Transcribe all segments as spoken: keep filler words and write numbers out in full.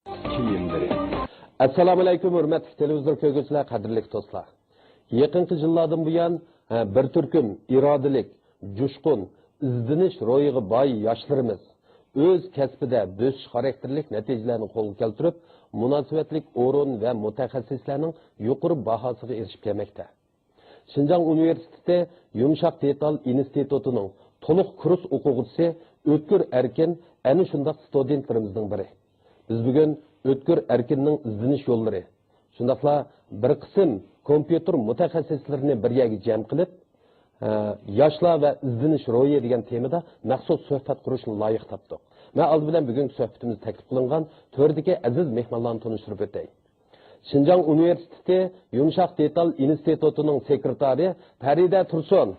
كىيىملىرى. ئەسسالامۇئەلەيكۇم، ھۆرمەتلىك تېلېۋىزور كۆرگۈچىلەر، قەدىرلىك دوستلار! يېقىنقى يىللاردىن بۇيان، ھە، بىر تۈركۈم ئىرادىلىك، جۇشقۇن، ئىزدىنىش روھىغا باي ياشلىرىمىز ئۆز كەسپىدە بۆسۈش خاراكتېرلىك نەتىجىلەرنى قولغا كەلتۈرۈپ، مۇناسىۋەتلىك ئورۇن ۋە مۇتەخەسسىسلەرنىڭ يۇقىرى باھاسىغا ئېرىشىپ كەلمەكتە. شىنجاڭ ئۇنىۋېرسىتېتى يۇمشاق دېتال ئىنستىتۇتىنىڭ تولۇق كۇرس ئوقۇغۇچىسى ئۆتكۈر ئەركىن ئەنە شۇنداق ستۇدېنتلىرىمىزنىڭ بىرى. بىز بۈگۈن ئۆتكۈر ئەركىننىڭ ئىزدىنىش يوللىرى، شۇنداقلا بىر قىسىم كومپيۇتېر مۇتەخەسسىسلىرىنى بىر يەرگە جەم قىلىپ، ئە، ياشلار ۋە ئىزدىنىش روھى دېگەن تېمىدا مەخسۇس سۆھبەت قۇرۇشنى لايىق تاپتۇق. مەن ئالدى بىلەن بۈگۈنكى سۆھبىتىمىزدە تەكلىپ قىلىنغان تۆردىكى ئەزىز مېھمانلارنى تونۇشتۇرۇپ ئۆتەي. شىنجاڭ ئۇنىۋېرسىتېتى يۇمشاق دېتال ئىنستىتۇتىنىڭ سېكرېتارى پەرىدە تۇرسۇن.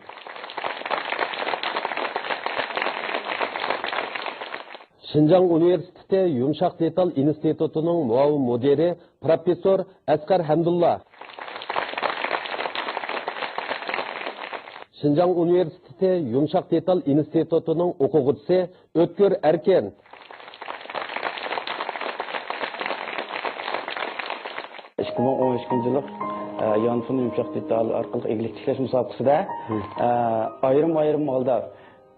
شىنجاڭ ئۇنىۋېرسىتېتى يۇمشاق دېتال ئىنستىتۇتىنىڭ مۇئاۋىن مۇدىرى پروفېسسور ئەسقەر ھەمدۇللا. شىنجاڭ ئۇنىۋېرسىتېتى يۇمشاق دېتال ئىنستىتۇتىنىڭ ئوقۇغۇچىسى ئۆتكۈر ئەركىن. ئىككى مىڭ ئون ئىككىنچى يىللىق، ئە، يانفون يۇمشاق دېتال ئارقىلىق ئىگىلىك تىكلەش مۇسابىقىسىدە، ھە، ئە، ئايرىم-ئايرىم ھالدا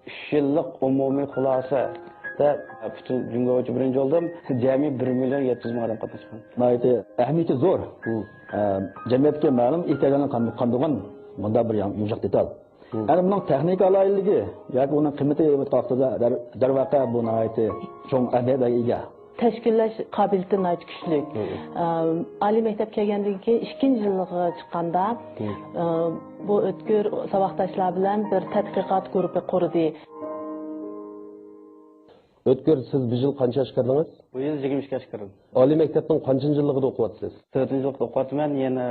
ئۈچ يىللىق ئومۇمىي خۇلاسىدە پۈتۈن جۇڭگو بويىچە بىرىنچى بولدۇم. جەمئىي بىر مىليون يەتتە يۈز مىڭ ئادەم قاتناشقان. ناھايىتى ئەھمىيىتى زور. ھە. ئە، جەمئىيەتتىكى مەلۇم ئېھتىياجلارنى قام-، قامدىغان مۇنداق بىر يۇم-، يۇمشاق دېتال. ھە. ئەنە بۇنىڭ تېخنىكا ئالاھىدىلىكى ياكى ئۇنىڭ قىممىتى ئېلىۋاتقان ۋاقتىدا دەر-، دەرۋەقە بۇ ناھايىتى چوڭ ئەھمىيەتكە ئىگە. تەشكىللەش قابىلىيىتى ناھايىتى كۈچلۈك. ھە. ئە، ئالىي مەكتەپ كەلگەندىن كېيىن ئىككىنچى يىللىقىغا چىققاندا، ھە، ئە، بۇ ئۆتكۈر ساۋاقداشلار بىلەن بىر تەتقىقات گۇرۇپپا قۇردى. ئۆتكۈر، سىز بۇ يىل قانچە ياش كىردىڭىز؟ بۇ يىل يىگىرمە ئىككى ياشقا كىردىم. ئالىي مەكتەپنىڭ قانچىنچى يىللىقىدا ئوقۇۋاتىسىز؟ تۆتىنچى يىللىقتا ئوقۇۋاتىمەن، يەنە،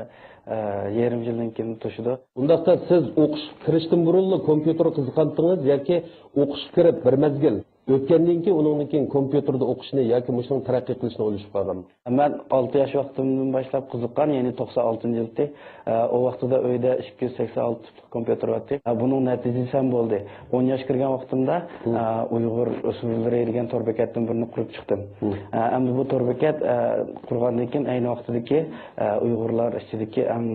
ئە، يېرىم يىلدىن كېيىن توشىدۇ. ئۇنداقتا سىز ئوقۇشقا كىرىشتىن بۇرۇنلا كومپيۇتېرغا قىزىققانتىڭىز ياكى ئوقۇشقا كىرىپ بىر مەزگىل ئۆتكەندىن كېيىن ئۇنىڭدىن كېيىن كومپيۇتېردا ئوقۇشنى ياكى مۇشۇنىڭ تەرەققىي قىلىشىنى ئويلىشىپ قالغانمۇ؟ مەن ئالتە ياش ۋاقتىمدىن باشلاپ قىزىققان، يەنى توقسان ئالتىنچى يىلتى. ئە، ئۇ ۋاقتىدا ئۆيدە ئىككى يۈز سەكسەن ئالتە تۈپلۈك كومپيۇتېر بارتى. ئە، بۇنىڭ نەتىجىسى ھەم بولدى. ئون ياش كىرگەن ۋاقتىمدا، ھە، ئە، ئۇيغۇر ئۇسسۇللىرى دېگەن تور بېكەتتىن بىرنى قۇرۇپ چىقتىم. ھە. ئە، ئەمدى بۇ تور بېكەت، ئە، قۇرغاندىن كېيىن ئەينى ۋاقتىدىكى، ئە، ئۇيغۇرلار ئىچىدىكى ئەڭ،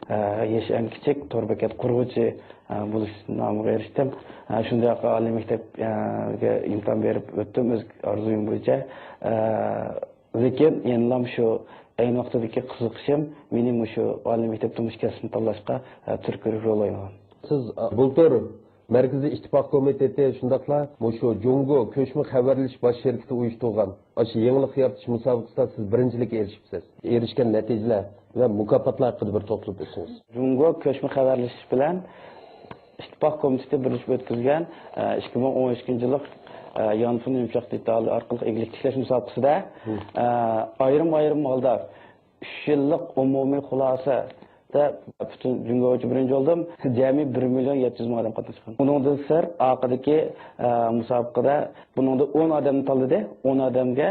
ئە، يېشى ئەڭ كىچىك تور بېكەت قۇرغۇچى، ئە، بولۇش نامىغا ئېرىشتىم. ئە، شۇنداق ئالىي مەكتەپكە ئىمتىھان بېرىپ ئۆتتۈم ئۆز ئارزۇيۇم بويىچە. ئە، لېكىن يەنىلا شۇ ئەينى ۋاقتىدىكى قىزىقىشىم مېنى مۇشۇ ئالىي مەكتەپتە مۇشۇ كەسىپنى تاللاشقا، ئە، تۈرتكە رول ئوينىغان. سىز، ئە، بۇلتۇر مەركىزىي ئىتتىپاق كومىتېتى شۇنداقلا مۇشۇ جۇڭگو كۆچمە خەۋەرلىشىش باش شىركىتى ئۇيۇشتۇرغان ئاشۇ يېڭىلىق يارىتىش مۇسابىقىسىدا سىز بىرىنچىلىككە ئېرىشىپسىز. ئېرىشكەن نەتىجىلەر ۋە مۇكاپاتلار ھەققىدە بىر توختىلىپ ئۆتسىڭىز. جۇڭگو كۆچمە خەۋەرلىشىش بىلەن ئىتتىپاق كومىتېتى بىرلىشىپ ئۆتكۈزگەن، ئە، ئىككى مىڭ ئون ئىككىنچى يىللىق، ئە، يانفون يۇمشاق دېتالى ئارقىلىق ئىگىلىك تىكلەش مۇسابىقىسىدە، ھە، ئە، ئايرىم-ئايرىم ھالدا ئۈچ يىللىق ئومۇمىي خۇلاسىدە پۈتۈن جۇڭگو بويىچە بىرىنچى بولدۇم. جەمئىي بىر مىليون يەتتە يۈز مىڭ ئادەم قاتناشقان. ئۇنىڭدىن سىرت، ئارقىدىكى، ئە، مۇسابىقىدە بۇنىڭدا ئون ئادەمنى تاللىدى. ئون ئادەمگە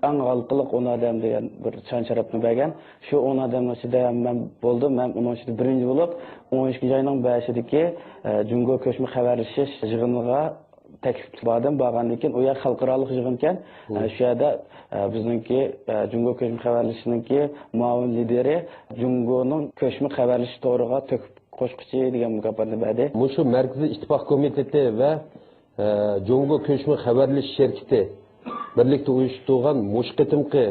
ئەڭ ھالقىلىق ئون ئادەم دېگەن بىر شان-شەرەپنى بەرگەن. شۇ ئون ئادەمنىڭ ئىچىدە مەن بولدۇم. مەن ئۇنىڭ ئىچىدە بىرىنچى بولۇپ، ئون ئىككىنچى ئاينىڭ بەشىدىكى، ئە، جۇڭگو كۆچمە خەۋەرلىشىش يىغىنىغا تەكلىپ باردىم. بارغاندىن كېيىن، ئۇ يەر خەلقئارالىق يىغىنكەن. ئە، شۇ يەردە، ئە، بىزنىڭكى، ئە، جۇڭگو كۆچمە خەۋەرلىشىشنىڭكى مۇئاۋىن لىدىرى جۇڭگونىڭ كۆچمە خەۋەرلىشىش تورىغا تۆھپە قوشقۇچى دېگەن مۇكاپاتنى بەردى. مۇشۇ مەركىزىي ئىتتىپاق كومىتېتى ۋە، ئە، جۇڭگو كۆچمە خەۋەرلىشىش شىركىتى بىرلىكتە ئۇيۇشتۇرغان مۇشۇ قېتىمقى،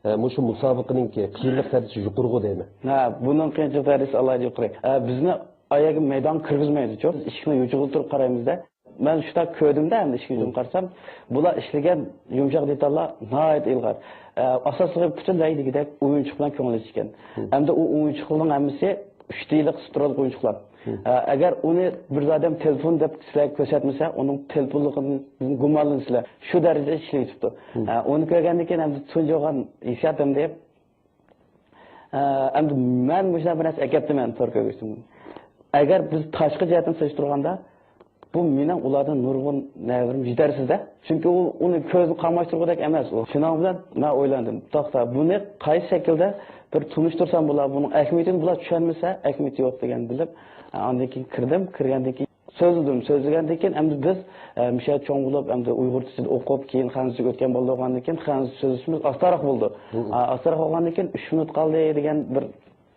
ئە، مۇشۇ مۇسابىقىنىڭكى قىيىنلىق دەرىجىسى يۇقىرىغۇ دەيمەن. ھە، بۇنىڭ قىيىنچىلىق دەرىجىسى ئالاھىدە يۇقىرى. ئە، بىزنى ئاياغ مەيدانغا كىرگۈزمەيدىچۇ. ئىشىكنىڭ يوچۇقىدا تۇرۇپ قارايمىز-دە. مەن شۇنداق كۆردۈم-دە، ئەمدى ئىشىكنى يوچۇقىدىن قارىسام، بۇلار ئىشلىگەن يۇمشاق دېتاللار ناھايىتى ئىلغار. ئە، ئاساسلىقى پۈتۈنلەي دېگۈدەك ئويۇنچۇق بىلەن كۆڭۈل ئېچىشكەن. ھەمدە ئۇ ئويۇنچۇقلارنىڭ ھەممىسى ئۈچ دېيلىق سترولۇق ئويۇنچۇقلار. ئە، ئەگەر ئۇنى بىر ئادەم تېلېفون دەپ سىلەرگە كۆرسەتمىسە، ئۇنىڭ تېلېفونلۇقىدىن گۇمانلىنىسىلەر. شۇ دەرىجىدە ئىشلىۋېتىپتۇ. ئە، ئۇنى كۆرگەندىن كېيىن ئەمدى تۇنجى بولغان ھېسسىياتىم دەپ، ئە، ئەمدى مەن مۇشۇنداق بىر نەرسە ئەكەپتىمەن تور كۆرگۈچتىن. ئەگەر بىز تاشقى جەھەتتىن سېلىشتۇرغاندا، بۇ مېنىڭ ئۇلاردىن نۇرغۇن نەۋرىم يېتەرسىز-دە. چۈنكى ئۇ ئۇنى كۆزنى قاماشتۇرغۇدەك ئەمەس ئۇ. شۇنىڭ بىلەن مەن ئويلاندىم، توختا، بۇنى قايسى شەكىلدە بىر تونۇشتۇرسام بۇلار بۇنىڭ ئەھمىيىتىنى بۇلار چۈشەنمىسە ئەھمىيىتى يوق دېگەننى بىلىپ، ئاندىن كېيىن كىردىم. كىرگەندىن كېيىن سۆزلىدىم. سۆزلىگەندىن كېيىن ئەمدى بىز، ئە، مۇشۇ چوڭ بولۇپ، ئەمدى ئۇيغۇرچىسىدا ئوقۇپ، كېيىن خەنزۇچىگە ئۆتكەن بولغاندىن كېيىن خەنزۇچە سۆزلىشىمىز ئاستاراق بولدى. ئا، ئاستاراق بولغاندىن كېيىن ئۈچ مىنۇت قالدى دېگەن بىر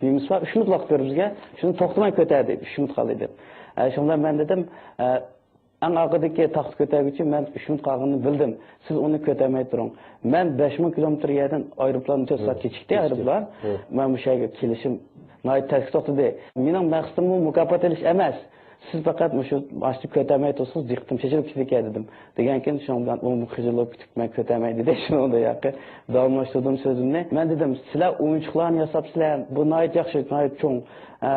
دېمىسى بار، ئۈچ مىنۇت ۋاقىت بېرىپ بىزگە، شۇنى توختىماي كۆتەر دېدى، ئۈچ مىنۇت قالدى دەپ. ئە، شۇڭا مەن دېدىم، ئە، ئەڭ ئارقىدىكى تاختا كۆتەرگۈچى، مەن ئۈچ مىنۇت قالغىنىنى بىلدىم، سىز ئۇنى كۆتەرمەي تۇرۇڭ. مەن بەش مىڭ كىلومېتىر يەردىن ئايروپىلان تۆت سائەت كېچىكتى، ئايروپىلان. مەن مۇشۇ يەرگە كېلىشىم ناھايىتى تەسكە توختىدى. مېنىڭ مەقسىتىم بۇ مۇكاپات ئېلىش ئەمەس. سىز پەقەت مۇشۇ ئاشۇ كۆتەرمەي تۇرسىڭىز، دىققىتىم چېچىلىپ كېتىدىكەن دېدىم. دېگەندىكىن شۇنىڭ بىلەن ئۇمۇ خىجىل بولۇپ كېتىپ، مەن كۆتەرمەي دېدى. شۇنىڭدا ياقى داۋاملاشتۇردۇم سۆزۈمنى. مەن دېدىم، سىلەر ئويۇنچۇقلارنى ياساپسىلەر، بۇ ناھايىتى ياخشى، ناھايىتى چوڭ، ئە،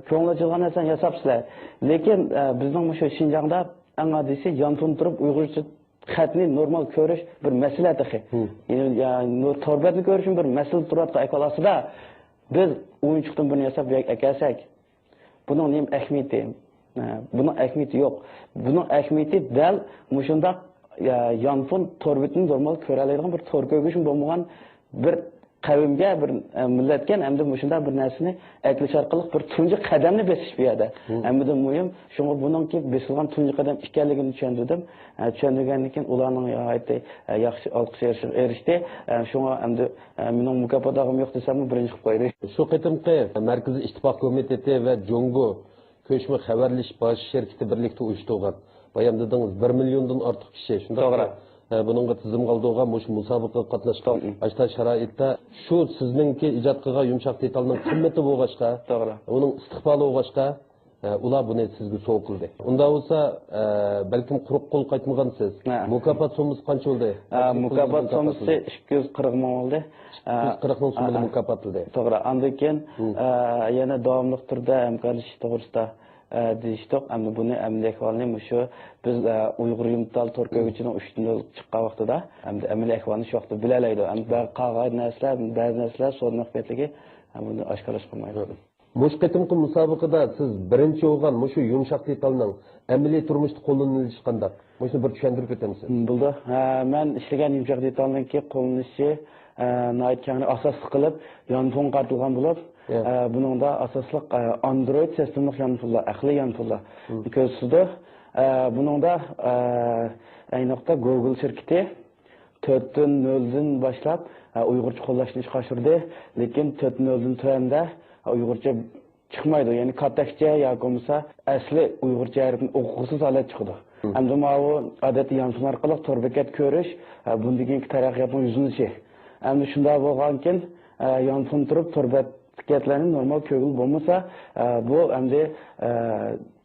كۆڭۈل ئېچىدىغان نەرسىنى ياساپسىلەر. لېكىن، ئە، بىزنىڭ مۇشۇ شىنجاڭدا ئەڭ ئاددىيسى يانفون تۇرۇپ ئۇيغۇرچە خەتنى نورمال كۆرۈش بىر مەسىلە تېخى. يەنى، يا، نو-، تور بەتنى كۆرۈشمۇ بىر مەسىلە تۇرۇۋاتقان ئەھۋال ئاستىدا، بىز ئويۇنچۇقتىن بىرنى ياساپ بۇ يەرگە ئەكەلسەك، بۇنىڭ نېمە ئەھمىيىتى؟ ھە، بۇنىڭ ئەھمىيىتى يوق. بۇنىڭ ئەھمىيىتى دەل مۇشۇنداق، يا، يانفون تور بېتىنى نورمال كۆرەلەيدىغان بىر تور كۆرگۈچمۇ بولمىغان بىر قەۋمگە، بىر، ئە، مىللەتكە ھەمدە مۇشۇنداق بىر نەرسىنى ئەكېلىش ئارقىلىق بىر تۇنجى قەدەمنى بېسىش بۇ يەردە. ھەممىدىن مۇھىم، شۇڭا بۇنىڭكى بېسىلغان تۇنجى قەدەم ئىكەنلىكىنى چۈشەندۈردۈم. ئە، چۈشەندۈرگەندىن كېيىن ئۇلارنىڭ ناھايىتى، ئە، ياخشى ئالقىشقا ئېرىشتى. ئە، شۇڭا ئەمدى، ئە، مېنىڭ مۇكاپات ئالغۇم يوق دېسەممۇ بىرىنچى قىلىپ قويدى. شۇ قېتىمقى مەركىزىي ئىتتىپاق كومىتېتى ۋە جۇڭگو كۆچمە خەۋەرلىشىش باش شىركىتى بىرلىكتە ئۇيۇشتۇرغان. بايام دېدىڭىز، بىر مىليوندىن ئارتۇق كىشى، شۇنداقمۇ؟ توغرا. ئە، بۇنىڭغا تىزىمغا ئالدۇرغان مۇشۇ مۇسابىقىگە قاتناشقان. ئاشۇنداق شارائىتتا شۇ سىزنىڭكى ئىجاد قىلغان يۇمشاق دېتالنىڭ قىممىتى بولغاچقا، توغرا، ئۇنىڭ ئىستىقبالى بولغاچقا، ئە، ئۇلار بۇنى سىزگە سوۋغا قىلدى. ئۇنداق بولسا، ئە، بەلكىم قۇرۇق قول قايتمىغانسىز. ھە. مۇكاپات سوممىسى قانچە بولدى؟ ئە، مۇكاپات سوممىسى ئىككى يۈز قىرىق مىڭ بولدى. ئىككى يۈز قىرىق مىڭ سوممىنى مۇكاپاتلىدى. توغرا. ئاندىن كېيىن، ئە، يەنە داۋاملىق تۈردە ھەمكارلىشىش توغرىسىدا ئە، دېيىشتۇق. ئەمدى بۇنى ئەمەلىي ئەھۋالنى مۇشۇ بىز، ئە، ئۇيغۇر يۇمتال تور كۆرگۈچىنىڭ ئۈچتىن بىرى چىققان ۋاقتىدا، ئەمدى ئەمەلىي ئەھۋالنى شۇ ۋاقىتتا بىلەلەيدۇ. ئەمدى بە-، قالغان نەرسىلەر، بەزى نەرسىلەر سودا مەخپىيەتلىكى، ئە، بۇنى ئاشكارىلاشقا بولمايدۇ. مۇشۇ قېتىمقى مۇسابىقىدە سىز بىرىنچى بولغان مۇشۇ يۇمشاق دېتالنىڭ ئەمەلىي تۇرمۇشتا قوللىنىلىشى قانداق؟ مۇشۇنى بىر چۈشەندۈرۈپ ئۆتەمسىز؟ م، بولىدۇ. ھە، مەن ئىشلىگەن يۇمشاق دېتالنىڭكى قوللىنىشى، ئە، ناھايىتى كەڭرى ئاساسلىق قىلىپ يانفونغا قارىتىلغان بولۇپ، ئە، بۇنىڭدا ئاساسلىق، ئە، ئاندرويد سىستېمىلىق يانفونلار، ئەقلىي يانفونلار كۆرسىتىدۇ. ئە، بۇنىڭدا، ئە، ئەينى ۋاقىتتا گوگل شىركىتى تۆتتىن نۆلدىن باشلاپ، ئە، ئۇيغۇرچە قوللاشنى ئىشقا ئاشۇردى. لېكىن تۆت نۆلدىن تۆۋەندە، ئە، ئۇيغۇرچە چىقمايدۇ. يەنى كاتەكچە ياكى بولمىسا ئەسلى ئۇيغۇرچە ھەرپنى ئوقۇغۇسىز ھالەت چىقىدۇ. ئەمدى ماۋۇ ئادەتتە يانفون ئارقىلىق تور بېكەت كۆرۈش، ئە، بۇندىن كېيىنكى تەرەققىياتنىڭ يۈزلىنىشى. ئەمدى شۇنداق بولغانكىن، ئە، يانفون تۇرۇپ تور بېكەتلەرنى نورمال كۆرگىلى بولمىسا، ئە، بۇ ئەمدى، ئە،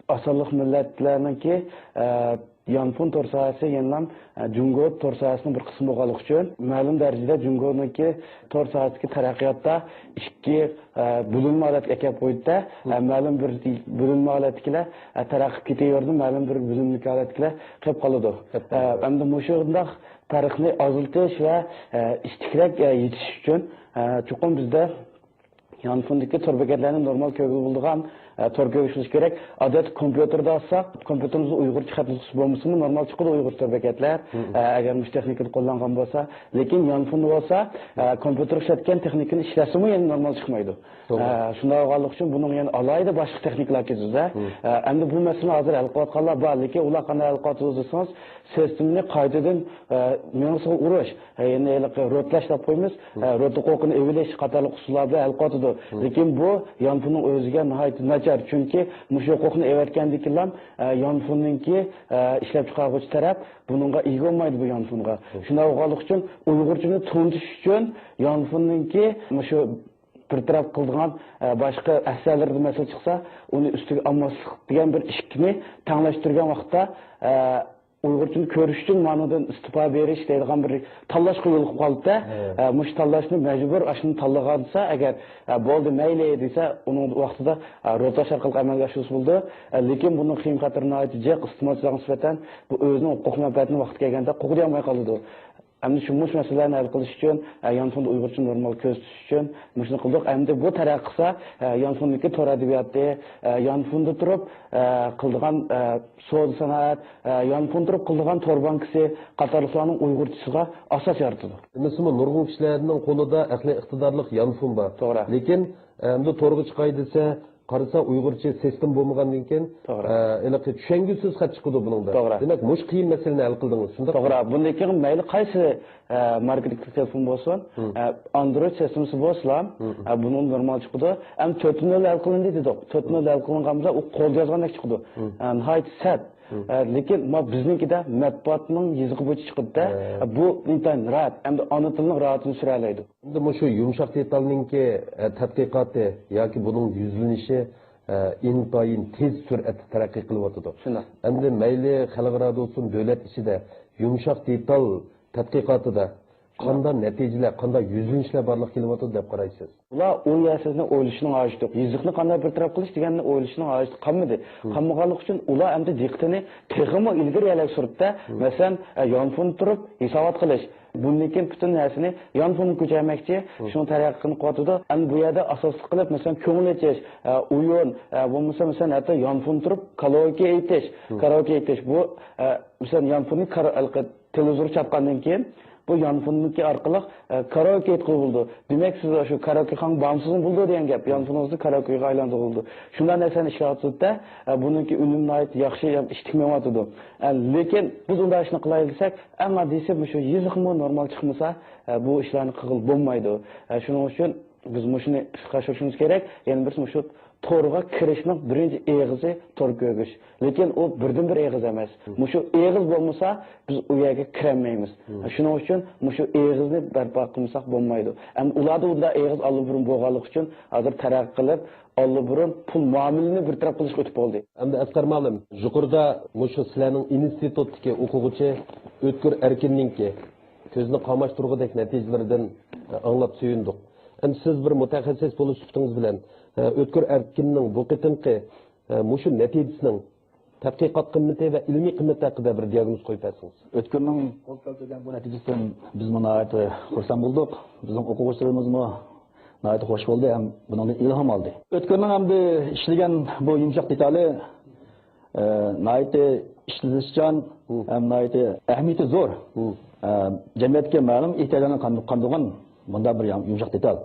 ئاز سانلىق مىللەتلەرنىڭكى، ئە، يانفون تور ساھەسى يەنىلا، ئە، جۇڭگو تور ساھەسىنىڭ بىر قىسمى بولغانلىقى ئۈچۈن، مەلۇم دەرىجىدە جۇڭگونىڭكى تور ساھەسىدىكى تەرەققىياتتا ئىككى، ئە، بۆلۈنمە ھالەتكە ئەكەپ قويدى-دە، ئە، مەلۇم بىر بۆلۈنمە ھالەتتىكىلەر، ئە، تەرەققىي قېلىپ كېتىۋېرىدۇ، مەلۇم بىر بۆلۈملۈك ھالەتتىكىلەر قېلىپ قالىدۇ. ئە، ئەمدى مۇشۇنداق پەرقنى ئازلىتىش ۋە، ئە، ئىتتىكرەك، ئە، يېتىش ئۈچۈن، ئە، چوقۇم بىزدە يانفوندىكى تور بېكەتلەرنى نورمال كۆرگىلى بولىدىغان، ئە، تور كۆرگۈچ بولۇشى كېرەك. ئادەتتە كومپيۇتېردا ئالساق، كومپيۇتېرىمىزدا ئۇيغۇرچە خەت نۇسخىسى بولمىسىمۇ نورمال چىقىدۇ ئۇيغۇرچە تور بېكەتلەر. ئە، ئەگەر مۇشۇ تېخنىكىنى قوللانغان بولسا. لېكىن يانفوندا بولسا، ئە، كومپيۇتېر ئىشلەتكەن تېخنىكىنى ئىشلەتسىمۇ يەنە نورمال چىقمايدۇ. ئە، شۇنداق بولغانلىقى ئۈچۈن بۇنىڭ يەنە ئالاھىدە باشقا تېخنىكىلار كېتىدۇ-دە. ئە، ئەمدى بۇ مەسىلىنى ھازىر ھەل قىلىۋاتقانلار بار، لېكىن ئۇلار قانداق ھەل قىلىۋاتىدۇ دېسىڭىز، سىستېمىنى قايتىدىن، ئە، مېڭىسىغا ئۇرۇش، ئە، يەنى ھېلىقى روتلاش دەپ قويىمىز، ئە، روت ھوقۇقىنى ئېلىۋېلىش قاتارلىق ئۇسۇللار بىلەن ھەل قىلىۋاتىدۇ. لېكىن بۇ يانفوننىڭ ئۆزىگە ناھايىتى ناچار، چۈنكى مۇشۇ ھوقۇقنى ئېلىۋەتكەندىن كېيىنلا، ئە، يانفوننىڭكى، ئە، ئىشلەپچىقارغۇچى تەرەپ بۇنىڭغا ئىگە بولمايدۇ بۇ يانفونغا. شۇنداق بولغانلىقى ئۈچۈن ئۇيغۇرچىنى تونۇتۇش ئۈچۈن يانفوننىڭكى مۇشۇ بىر تەرەپ قىلىدىغان، ئە، باشقا ئەسەرلىرىدە مەسىلە چىقسا، ئۇنى ئۈستىگە ئالماسلىق دېگەن بىر ئىشىكنى تەڭلەشتۈرگەن ۋاقىتتا، ئە، ئۇيغۇرچىنى كۆرۈش ئۈچۈن مانىدىن ئىستېپا بېرىش دەيدىغان بىر تاللاشقا يولۇقۇپ قالدى-دە. ئە، مۇشۇ تاللاشنى مەجبۇر ئاشۇنى تاللىغانسا، ئەگەر، ئە، بولدى، مەيلى دېسە، ئۇنىڭ ۋاقتىدا، ئە، روتلاش ئارقىلىق ئەمەلگە ئاشۇرسا بولىدۇ. ئە، لېكىن بۇنىڭ خېيىم خەتىرى ناھايىتى جىق، ئىستېمالچىلارغا نىسبەتەن بۇ ئۆزىنىڭ ھوقۇق مەنپەئەتىنى ۋاقتى كەلگەندە قوغدىيالماي قالىدۇ. ئەمدى شۇ مۇشۇ مەسىلىلەرنى ھەل قىلىش ئۈچۈن، ئە، يانفوندا ئۇيغۇرچە نورمال كۆرسىتىش ئۈچۈن مۇشۇنى قىلدۇق. ئەمدى بۇ تەرەققىي قىلسا، ئە، يانفوندىكى تور ئەدەبىياتى، ئە، يانفوندا تۇرۇپ، ئە، قىلىدىغان، ئە، سودا سانائەت، ئە، يانفوندا تۇرۇپ قىلىدىغان تور بانكىسى قاتارلىقلارنىڭ ئۇيغۇرچىسىغا ئاساس يارىتىدۇ. ئەمەسمۇ نۇرغۇن كىشىلەرنىڭ قولىدا ئەقلىي ئىقتىدارلىق يانفون بار. توغرا. لېكىن، ئەمدى تورغا چىقاي دېسە، قارىسا ئۇيغۇرچە سىستېما بولمىغاندىن كېيىن، توغرا. ئە، ھېلىقى چۈشەنگۈسىز خەت چىقىدۇ بۇنىڭدا. توغرا. دېمەك، مۇشۇ قىيىن مەسىلىنى ھەل قىلدىڭىز، شۇنداق؟ توغرا. بۇندىن كېيىن مەيلى قايسى، ئە، ماركېتىنگ تېلېفون بولسۇن، مم. ئە، ئاندرويد سىستېمىسى بولسىلا، مم. ئە، بۇنىڭ نورمال چىقىدۇ. ئەمما تۆت نۆل ھەل قىلىندى دېدۇق. تۆت نۆل ھەل قىلىنغان بولسا، ئۇ قولدا يازغاندەك چىقىدۇ. مم. ئە، ناھايىتى سەت. مم. ئە، لېكىن ما بىزنىڭكىدە مەتبۇئاتنىڭ يېزىقى بويىچە چىقىدۇ-دە. ھە. ئە، بۇ ئىنتايىن راھەت. ئەمدى ئانا تىلنىڭ راھىتىنى سۈرەلەيدۇ. ئەمدى مۇشۇ يۇمشاق دېتالنىڭكى، ئە، تەتقىقاتى ياكى بۇنىڭ يۈزلىنىشى، ئە، ئىنتايىن تېز سۈرئەتتە تەرەققىي قىلىۋاتىدۇ. شۇنداق. ئەمدى مەيلى خەلقئارادا بولسۇن، دۆلەت ئىچىدە يۇمشاق دېتال تەتقىقاتىدا قانداق نەتىجىلەر، قانداق يۈزلىنىشلەر بارلىققا كېلىۋاتىدۇ دەپ قارايسىز؟ ئۇلار ئۇ يەرسىزنى ئويلىشىنىڭ ھاجىتى يوق. يېزىقنى قانداق بىر تەرەپ قىلىش دېگەننى ئويلىشىنىڭ ھاجىتى قالمىدى. مم. قالمىغانلىقى ئۈچۈن ئۇلار ئەمدى دىققىتىنى تېخىمۇ ئىلگىرى يەرلەرگە سۈرۈپتە، مم. مەسىلەن، ئە، يانفون تۇرۇپ ھېسابات قىلىش. بۇندىن كېيىن پۈتۈن نەرسىنى يانفونغا كۆچۈرمەكچى، مم. شۇنىڭ تەرەققىياتىنى قىلىۋاتىدۇ. ئەمدى بۇ يەردە ئاساسلىق قىلىپ، مەسىلەن، كۆڭۈل ئېچىش، ئە، ئويۇن، ئە، بولمىسا، مەسىلەن، ھەتتا يانفون تۇرۇپ كاراوكې ئېيتىش، مم. كاراوكې ئېيتىش. بۇ، ئە، مەسىلەن، يانفوننى كارا-، ھېلىقى تېلېۋىزور چاتقاندىن كېيىن، بۇ يانفوننىڭكى ئارقىلىق، ئە، كاراۋكې ئېيتقىلى بولىدۇ. دېمەك، سىز شۇ كاراۋكېخانىغا بارمىسىڭىز بولىدۇ دېگەن گەپ. يانفونىڭىزنى كاراۋكېغا ئايلاندۇرغىلى بولىدۇ. شۇنداق نەرسىلەرنى ئىشلەۋاتىدۇ-دە، ئە، بۇنىڭكى ئۈنۈمى ناھايىتى ياخشى، ئىشلىك مېڭىۋاتىدۇ. ئە، لېكىن بىز ئۇنداق ئىشنى قىلايلى دېسەك، ئەڭ ئاددىيسى مۇشۇ يېزىقمۇ نورمال چىقمىسا، ئە، بۇ ئىشلارنى قىلغىلى بولمايدۇ. ئە، شۇنىڭ ئۈچۈن بىز مۇشۇنى ئىشقا ئاشۇرۇشىمىز كېرەك. يەنە بىرسى مۇشۇ تورغا كىرىشنىڭ بىرىنچى ئېغىزى تور كۆرگۈچ. لېكىن ئۇ بىردىنبىر ئېغىز ئەمەس. مم. مۇشۇ ئېغىز بولمىسا، بىز ئۇ يەرگە كىرەلمەيمىز. مم. شۇنىڭ ئۈچۈن مۇشۇ ئېغىزنى بەرپا قىلمىساق بولمايدۇ. ئەمدى ئۇلاردا ئۇنداق ئېغىز ئاللىبۇرۇن بولغانلىقى ئۈچۈن ھازىر تەرەققىي قىلىپ، ئاللىبۇرۇن پۇل مۇئامىلىنى بىر تەرەپ قىلىشقا ئۆتۈپ بولدى. ئەمدى ئەسقەر مۇئەللىم، يۇقىرىدا مۇشۇ سىلەرنىڭ ئىنستىتۇتتىكى ئوقۇغۇچى ئۆتكۈر ئەركىننىڭكى كۆزنى قاماشتۇرغۇدەك نەتىجىلىرىدىن، ئە، ئاڭلاپ سۆيۈندۇق. ئەمدى سىز بىر مۇتەخەسسىس بولۇش سۈپىتىڭىز بىلەن، ئە، ئۆتكۈر ئەركىننىڭ بۇ قېتىمقى، ئە، مۇشۇ نەتىجىسىنىڭ تەتقىقات قىممىتى ۋە ئىلمىي قىممىتى ھەققىدە بىر دىياگنوز قويۇپ بەرسىڭىز. ئۆتكۈرنىڭ قول كەلتۈرگەن بۇ نەتىجىسىدىن بىزمۇ ناھايىتى خۇرسەن بولدۇق. بىزنىڭ ئوقۇغۇچىلىرىمىزمۇ ناھايىتى خوش بولدى ھەم بۇنىڭدىن ئىلھام ئالدى. ئۆتكۈرنىڭ ئەمدى ئىشلىگەن بۇ يۇمشاق دېتالى، ئە، ناھايىتى ئىشلىتىشچان ھەم ناھايىتى ئەھمىيىتى زور. ئە، جەمئىيەتتىكى مەلۇم ئېھتىياجلارنى قان-، قاندۇرغان بۇنداق بىر يۇم-، يۇمشاق دېتال.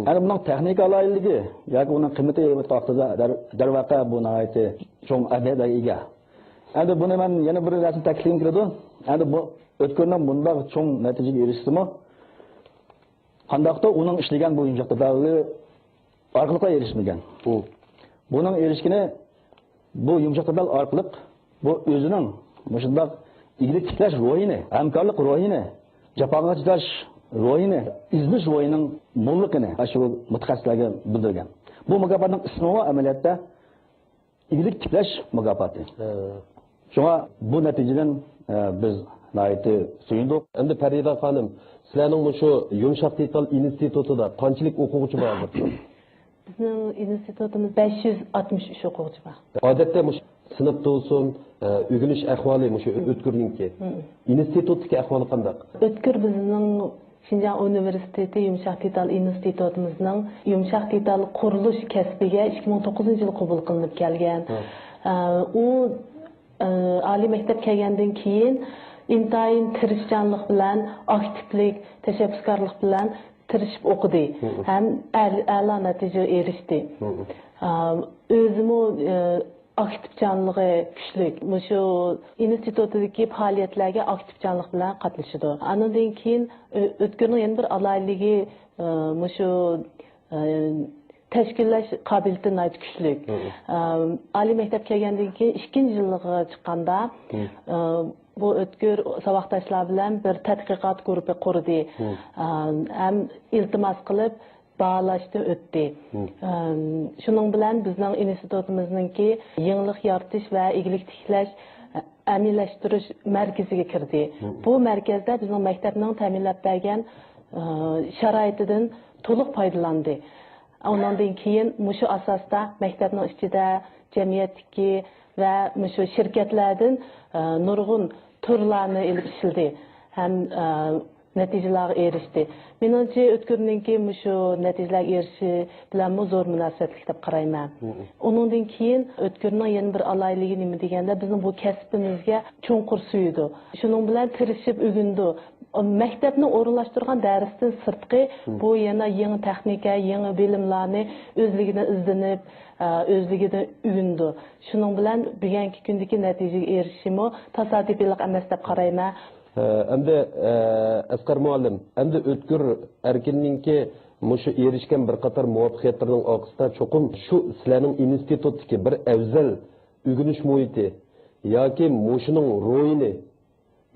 ئەمدى بۇنىڭ تېخنىكا ئالاھىدىلىكى ياكى ئۇنىڭ قىممىتى ئەلۋەتتە ۋاقتىدا دەر-، دەرۋەقە بۇ ناھايىتى چوڭ ئەھمىيەتكە ئىگە. ئەمدى بۇنى مەن يەنە بىر نەرسىنى تەكىتلىگۈم كېلىدۇ. ئەمدى بۇ ئۆتكۈرنىڭ بۇنداق چوڭ نەتىجىگە ئېرىشىشىمۇ قانداقتۇر ئۇنىڭ ئىشلىگەن بۇ يۇمشاق دېتالى ئارقىلىقلا ئېرىشمىگەن. بۇنىڭ ئېرىشكىنى بۇ يۇمشاق دېتال ئارقىلىق بۇ ئۆزىنىڭ مۇشۇنداق ئىگىلىك تىكلەش روھىنى، ھەمكارلىق روھىنى، جاپاغا چىداش روھىنى، ئىزدىنىش روھىنىڭ موللۇقىنى شۇ مۇتەخەسسىسلەرگە بىلدۈرگەن. بۇ مۇكاپاتنىڭ ئىسمىمۇ ئەمەلىيەتتە ئىگىلىك تىكلەش مۇكاپاتى. ھە. شۇڭا بۇ نەتىجىدىن، ئە، بىز ناھايىتى سۆيۈندۇق. ئەمدى پەرىدە خانىم، سىلەرنىڭ مۇشۇ يۇمشاق دېتال ئىنستىتۇتىدا قانچىلىك ئوقۇغۇچى بار ھازىر؟ بىزنىڭ ئىنستىتۇتىمىز بەش يۈز ئاتمىش ئۈچ ئوقۇغۇچى بار. ئادەتتە مۇشۇ سىنىپتا بولسۇن، ئە، ئۆگىنىش ئەھۋالى مۇشۇ ئۆتكۈرنىڭكى. مم. ئىنستىتۇتتىكى ئەھۋالى قانداق؟ ئۆتكۈر بىزنىڭ شىنجاڭ ئۇنىۋېرسىتېتى يۇمشاق دېتال ئىنستىتۇتىمىزنىڭ يۇمشاق دېتال قۇرۇلۇش كەسپىگە ئىككى مىڭ توققۇزىنچى يىلى قوبۇل قىلىنىپ كەلگەن. ھە. ئە، ئۇ، ئە، ئالىي مەكتەپ كەلگەندىن كېيىن ئىنتايىن تىرىشچانلىق بىلەن، ئاكتىپلىق، تەشەببۇسكارلىق بىلەن تىرىشىپ ئوقۇدى ھە. ھەم ئەل-، ئەلا نەتىجىگە ئېرىشتى. ھە. ئە، ئۆزىمۇ، ئە، ئاكتىپچانلىقى كۈچلۈك. مۇشۇ ئىنستىتۇتىدىكى پائالىيەتلەرگە ئاكتىپچانلىق بىلەن قاتنىشىدۇ. ئانىڭدىن كېيىن ئۆ-، ئۆتكۈرنىڭ يەنە بىر ئالاھىدىلىكى، ئە، مۇشۇ، ئە، تەشكىللەش قابىلىيىتى ناھايىتى كۈچلۈك. مم. ئە، ئالىي مەكتەپ كەلگەندىن كېيىن ئىككىنچى يىلىغا چىققاندا، مم. ئە، بۇ ئۆتكۈر ساۋاقداشلار بىلەن بىر تەتقىقات گۇرۇپپا قۇردى. مم. ئە، ھەم ئىلتىماس قىلىپ، باھالاشتىن ئۆتتى. مم. ئەم، شۇنىڭ بىلەن بىزنىڭ ئىنستىتۇتىمىزنىڭكى يېڭىلىق يارىتىش ۋە ئىگىلىك تىكلەش، ئە، ئەمەلىيلەشتۈرۈش مەركىزىگە كىردى. مم. بۇ مەركەزدە بىزنىڭ مەكتەپنىڭ تەمىنلەپ بەرگەن، ئە، شارائىتىدىن تولۇق پايدىلاندى. ئۇنىڭدىن كېيىن مۇشۇ ئاساستا مەكتەپنىڭ ئىچىدە، جەمئىيەتتىكى ۋە مۇشۇ شىركەتلەردىن، ئە، نۇرغۇن تۈرلەرنى ئېلىپ ئىشلىدى. ھەم، ئە، نەتىجىلەرگە ئېرىشتى. مېنىڭچە، ئۆتكۈرنىڭكى مۇشۇ نەتىجىلەرگە ئېرىشىشى بىلەنمۇ زور مۇناسىۋەتلىك دەپ قارايمەن. مم. ئۇنىڭدىن كېيىن ئۆتكۈرنىڭ يەنە بىر ئالاھىدىلىكى نېمە دېگەندە، بىزنىڭ بۇ كەسپىمىزگە چوڭقۇر سۆيىدۇ. شۇنىڭ بىلەن تىرىشىپ ئۆگىنىدۇ. مەكتەپنىڭ ئورۇنلاشتۇرغان دەرستىن سىرتقى، بۇ يەنە يېڭى تېخنىكا، يېڭى بىلىملارنى ئۆزلۈكىدىن ئىزدىنىپ، ئە، ئۆزلۈكىدىن ئۆگىنىدۇ. شۇنىڭ بىلەن بۈگۈنكى كۈندىكى نەتىجىگە ئېرىشىشىمۇ تاسادىپىيلىق ئەمەس دەپ قارايمەن. ئە، ئەمدى، ئە، ئەسقەر مۇئەللىم، ئەمدى ئۆتكۈر ئەركىننىڭكى مۇشۇ ئېرىشكەن بىر قاتار مۇۋەپپەقىيەتلىرىنىڭ ئارقىسىدا چوقۇم شۇ سىلەرنىڭ ئىنستىتۇتتىكى بىر ئەۋزەل ئۆگىنىش مۇھىتى ياكى مۇشۇنىڭ روھىنى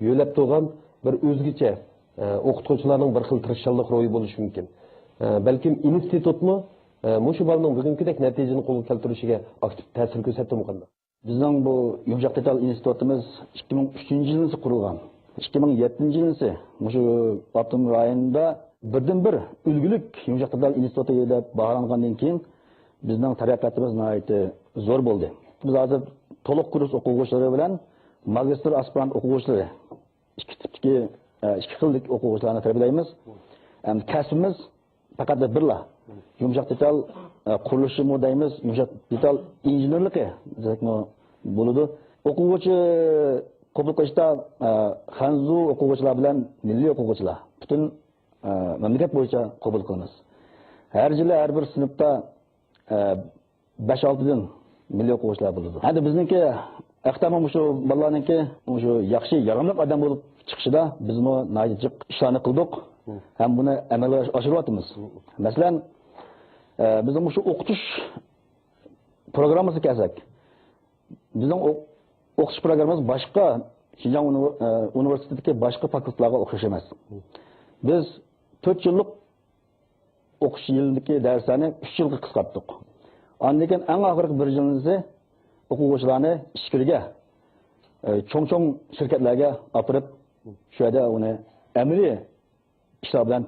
يۆلەپ تۇرغان بىر ئۆزگىچە، ئە، ئوقۇتقۇچىلارنىڭ بىر خىل تىرىشچانلىق روھى بولۇشى مۇمكىن. ئە، بەلكىم ئىنستىتۇتمۇ، ئە، مۇشۇ بالىنىڭ بۈگۈنكىدەك نەتىجىنى قولغا كەلتۈرۈشىگە ئاكتىپ تەسىر كۆرسەتتىمۇ قانداق؟ بىزنىڭ بۇ يۇمشاق دېتال ئىنستىتۇتىمىز ئىككى مىڭ ئۈچىنچى يىلىسى قۇرۇلغان. ئىككى مىڭ يەتتىنچى يىلىسى مۇشۇ ئاپتونوم رايوندا بىردىنبىر ئۈلگىلىك يۇمشاق دېتال ئىنستىتۇتى دەپ باھالانغاندىن كېيىن، بىزنىڭ تەرەققىياتىمىز ناھايىتى زور بولدى. بىز ھازىر تولۇق كۇرس ئوقۇغۇچىلىرى بىلەن ماگىستر ئاسپىرانت ئوقۇغۇچىلىرى ئىككى تىپتىكى، ئە، ئىككى خىلدىكى ئوقۇغۇچىلارنى تەربىيەلەيمىز. ئەمدى كەسپىمىز پەقەت بىرلا. يۇمشاق دېتال، ئە، قۇرۇلۇشىمۇ دەيمىز، يۇمشاق دېتال ئىنژېنېرلىقى دېسەكمۇ بولىدۇ. ئوقۇغۇچى قوبۇل قىلىشتا، ئە، خەنزۇ ئوقۇغۇچىلار بىلەن مىللىي ئوقۇغۇچىلار پۈتۈن، ئە، مەملىكەت بويىچە قوبۇل قىلىمىز. ھەر يىلى ھەر بىر سىنىپتا، ئە، بەش-ئالتىدىن مىللىي ئوقۇغۇچىلار بولىدۇ. ئەمدى بىزنىڭكى ھەقىقەتەنمۇ مۇشۇ بالىلارنىڭكى مۇشۇ ياخشى، ياراملىق ئادەم بولۇپ چىقىشىدا بىزمۇ ناھايىتى جىق ئىشلارنى قىلدۇق ھەم بۇنى ئەمەلگە ئاش-، ئاشۇرۇۋاتىمىز. مەسىلەن، ئە، بىزنىڭ مۇشۇ ئوقۇتۇش پروگراممىسىغا كەلسەك، بىزنىڭ ئو-، ئوقۇتۇش پروگراممىمىز باشقا شىنجاڭ ئۇنىۋېر-، ئە، ئۇنىۋېرسىتېتىدىكى باشقا فاكۇلتېتلارغا ئوخشاش ئەمەس. بىز تۆت يىللىق ئوقۇش يىلىدىكى دەرسلەرنى ئۈچ يىلغا قىسقارتتۇق. ئاندىن كېيىن ئەڭ ئاخىرقى بىر يىلنىسى ئوقۇغۇچىلارنى ئىچكىرىگە، ئە، چوڭ-چوڭ شىركەتلەرگە ئاپىرىپ، شۇ يەردە ئۇنى ئەمەلىي ئىشلار بىلەن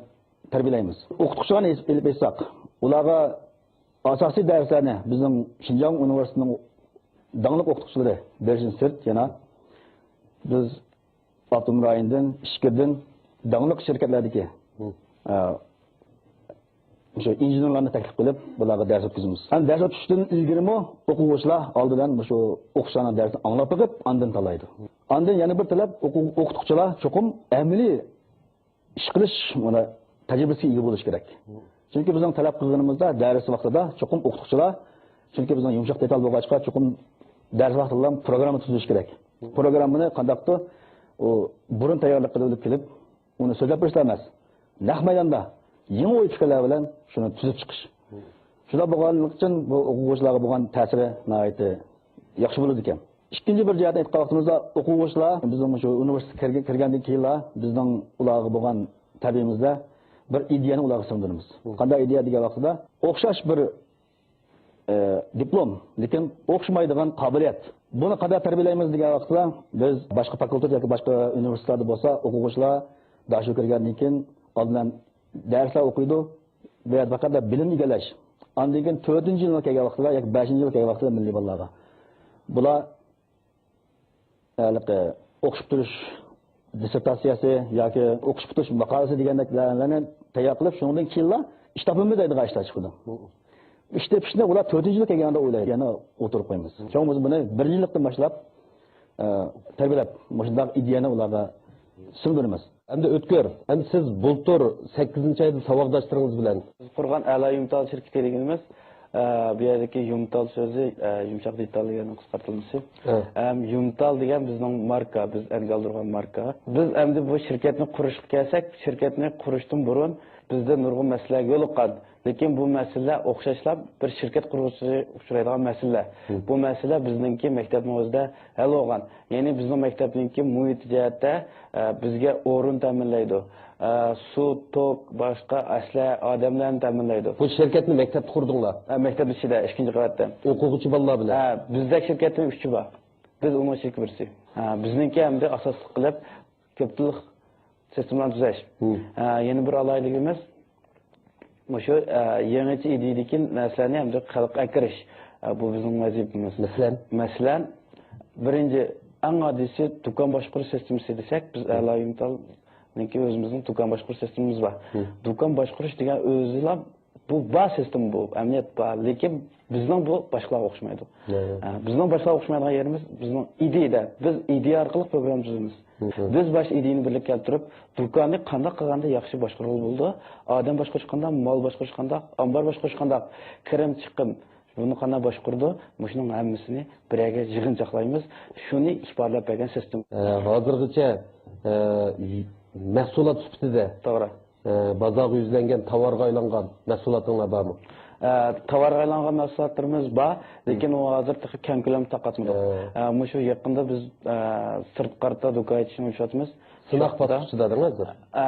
تەربىيەلەيمىز. ئوقۇتقۇچىلارنى ئېلىپ ئېيتساق، ئۇلارغا ئاساسىي دەرسلەرنى بىزنىڭ شىنجاڭ ئۇنىۋېرسىتېتىنىڭ داڭلىق ئوقۇتقۇچىلىرى بېرىشتىن سىرت يەنە بىز ئاپتونوم رايوندىن، ئىچكىرىدىن داڭلىق شىركەتلەردىكى، ئە، شۇ ئىنژېنېرلارنى تەكلىپ قىلىپ، بۇلارغا دەرس ئۆتكۈزىمىز. ھەم دەرس ئۆتۈشتىن ئىلگىرىمۇ ئوقۇغۇچىلار ئالدى بىلەن مۇشۇ ئوقۇغۇچىلارنىڭ دەرسىنى ئاڭلاپ بېقىپ، ئاندىن تاللايدۇ. ئاندىن يەنە بىر تەلەپ، ئوقۇ-، ئوقۇتقۇچىلار چوقۇم ئەمەلىي ئىش قىلىش، مانا، تەجرىبىسىگە ئىگە بولۇشى كېرەك. چۈنكى بىزنىڭ تەلەپ قىلغىنىمىزدا دەرس ۋاقتىدا چوقۇم ئوقۇتقۇچىلار، چۈنكى بىزنىڭ يۇمشاق دېتال بولغاچقا، چوقۇم دەرس ۋاقتىدا پروگرامما تۈزۈش كېرەك. پروگراممىنى قانداقتۇر، ئۇ بۇرۇن تەييارلىق قىلىپ كېلىپ، ئۇنى سۆزلەپ بېرىشلا ئەمەس، نەق مەيداندا يېڭى ئوي پىكىرلەر بىلەن شۇنى تۈزۈپ چىقىش. شۇنداق بولغانلىقى ئۈچۈن بۇ ئوقۇغۇچىلارغا بولغان تەسىرى ناھايىتى ياخشى بولىدىكەن. ئىككىنچى بىر جەھەتتىن ئېيتقان ۋاقتىمىزدا، ئوقۇغۇچىلار بىزنىڭ مۇشۇ ئۇنىۋېرسىتېتقا كىرگەن، كىرگەندىن كېيىنلا بىزنىڭ ئۇلارغا بولغان تەربىيەمىزدە بىر ئىدىيەنى ئۇلارغا سىڭدۈرىمىز. قانداق ئىدىيە دېگەن ۋاقتىدا، ئوخشاش بىر، ئە، دىپلوم، لېكىن ئوخشىمايدىغان قابىلىيەت. بۇنى قانداق تەربىيەلەيمىز دېگەن ۋاقتىدا، بىز باشقا فاكۇلتېت ياكى باشقا ئۇنىۋېرسىتېتلاردا بولسا، ئوقۇغۇچىلار داشۇ كىرگەندىن كېيىن ئالدى بىلەن دەرسلەر ئوقۇيدۇ. بۇ يەردە پەقەت بىلىم ئىگىلەش. ئاندىن كېيىن تۆتىنچى يىلغا كەلگەن ۋاقتىدا ياكى بەشىنچى يىلغا كەلگەن ۋاقتىدا مىللىي بالىلارغا. بۇلار ھېلىقى ئوقۇشۇپ تۇرۇش دىسسېرتاتسىيەسى ياكى ئوقۇشۇپ پۈتۈش ماقالىسى دېگەندەكلەرنى تەييار قىلىپ، شۇنىڭدىن كېيىنلا ئىش تاپىمىز دەيدىغان ئىشلار چىقىدۇ. ئىش تېپىشنى ئۇلار تۆتىنچى يىلغا كەلگەندە ئويلايدۇ، يەنە ئوتتۇرىغا قويىمىز. شۇڭا بىز بۇنى بىرىنچى يىللىقتىن باشلاپ، ئە، تەربىيەلەپ، مۇشۇنداق ئىدىيەنى ئۇلارغا سىڭدۈرىمىز. ئەمدى ئۆتكۈر، ئەمدى سىز بۇلتۇر سەككىزىنچى ئايدا ساۋاقداشلىرىڭىز بىلەن. بىز قۇرغان ئەلا يۇمتال شىركىتى دېگىنىمىز، ئە، بۇ يەردىكى يۇمتال سۆزى، ئە، يۇمشاق دېتال دېگەننىڭ قىسقارتىلمىسى. ھە. ھەم يۇمتال دېگەن بىزنىڭ ماركا، بىز ئەنگە ئالدۇرغان ماركا. بىز ئەمدى بۇ شىركەتنى قۇرۇشقا كەلسەك، شىركەتنى قۇرۇشتىن بۇرۇن بىزدە نۇرغۇن مەسىلىلەر يولۇققان. لېكىن بۇ مەسىلىلەر ئوخشاشلا بىر شىركەت قۇرغۇچىسى ئۇچرايدىغان مەسىلىلەر. بۇ مەسىلە بىزنىڭكى مەكتەپنىڭ ئۆزىدە ھەل بولغان. يەنى بىزنىڭ مەكتەپنىڭكى مۇھىتى جەھەتتە، ئە، بىزگە ئورۇن تەمىنلەيدۇ. ئە، سۇ، توك، باشقا ئەسلىھە، ئادەملەرنى تەمىنلەيدۇ. بۇ شىركەتنى مەكتەپتە قۇردۇڭلار؟ ئە، مەكتەپ ئىچىدە، ئىككىنچى قەۋەتتە. ئوقۇغۇچى بالىلار بىلەن؟ ئە، بىزدەك شىركەتنىڭ ئۈچى بار. بىز ئۇنىڭ ئىچىدىكى بىرسى. ئە، بىزنىڭكى ئەمدى ئاساسلىق قىلىپ كاپىتاللىق سىستېمىلارنى تۈزەش. ئە، يەنە بىر ئالاھىدىلىكىمىز، مۇشۇ، ئە، يېڭىچە ئىدىيىدىكى نەرسىلەرنى ئەمدى خەلققە ئەكىرىش. ئە، بۇ بىزنىڭ ۋەزىپىمىز. مەسىلەن؟ مەسىلەن، بىرىنچى، ئەڭ ئاددىيسى دۇكان باشقۇرۇش سىستېمىسى دېسەك، بىز ئەلا يۇمتالنىڭكى ئۆزىمىزنىڭ دۇكان باشقۇرۇش سىستېمىمىز بار. دۇكان باشقۇرۇش دېگەن ئۆزىلا بۇ بار سىستېما بۇ، ئەمەلىيەت بار، لېكىن بىزنىڭ بۇ باشقىلارغا ئوخشىمايدۇ. ئە، بىزنىڭ باشقىلارغا ئوخشىمايدىغان يېرىمىز، بىزنىڭ ئىدىيەدە، بىز ئىدىيە ئارقىلىق پروگرامما تۈزىمىز. مم. بىز باش ئىدىيىنى بىرلىككە كەلتۈرۈپ، دۇكاننى قانداق قىلغاندا ياخشى باشقۇرغىلى بولىدۇ؟ ئادەم باشقۇرۇش قانداق، مال باشقۇرۇش قانداق، ئامبار باشقۇرۇش قانداق، كىرىم چىقىم، بۇنى قانداق باشقۇرىدۇ؟ مۇشۇنىڭ ھەممىسىنى بىر يەرگە يىغىنچاقلايمىز. شۇنى ئىپادىلەپ بەرگەن سىستېما. ئە، ھازىرغىچە، ئە، مەھسۇلات سۈپىتىدە، توغرا. ئە، بازارغا يۈزلەنگەن، تاۋارغا ئايلانغان مەھسۇلاتىڭلار بارمۇ؟ ئە، تاۋارغا ئايلانغان مەھسۇلاتلىرىمىز بار، لېكىن ئۇ ھازىر تېخى كەڭ كۆلەمدە تارقاتمىدۇق. ئە. ئە، مۇشۇ يېقىندا بىز، ئە، سىرتقا قارىتا دۇكان ئېچىشنى ئويلىشىۋاتىمىز. سىناق باسقۇچىدا دەڭ ھازىر؟ ئە،